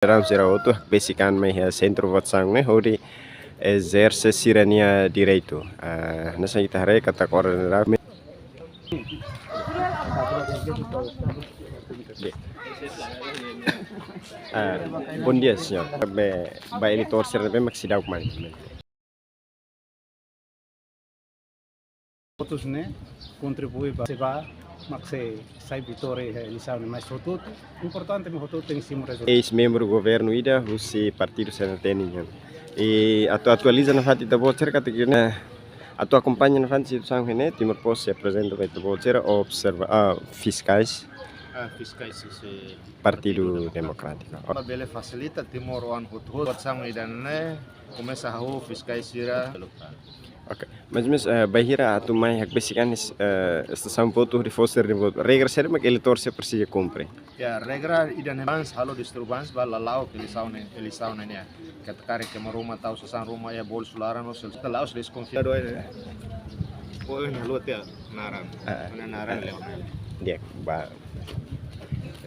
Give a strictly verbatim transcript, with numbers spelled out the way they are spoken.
Sidadaun sira hotu besik an mai iha sentru votasaun ne'e hodi ezerse sira-nia direitu. Ah, hanesan ita haree katak koordenadór. Ah, bom dia, señór. Be, ba eleitór sira ne'ebé mak seidauk mai. Votus ne'e kontribui ba se ba mak sei sai vitória iha eleisaun ne'e, mas hotu-hotu importante mak hotu-hotu tenke simu rezultadu. Eis-membru governu ida husi partidu C N T nian. I atu atualiza nafatin ita-boot sira katak ne'e, atu akompaña nafatin situasaun iha ne'e, Timor Post sei aprezenta ba ita-boot sira observa, ah, fiskais. Ah, fiskais husi Partidu Partidu Demokrátiku. Demokrátiku. Ba bele fasilita timoroan hotu-hotu votasaun ida-ne'e komesa hahú fiskais sira. Ok. Mas, mas, eh, bainhira atu mai hakbesik an, eh, estasaun votu hodi fó sira-nia votu, regra saida mak eleitór sira presiza kumpre? Ya, regra ida-ne'e, bans halo disturbance ba la la'o eleisaun ne'e, eleisaun ne'e. Katak karik ema ruma tau sasán ruma iha bolsu laran, no sel ta la'o deskonfia do ne'e. Poi na lote naran. Ah. Mana naran Leonel. Di'ak, ba.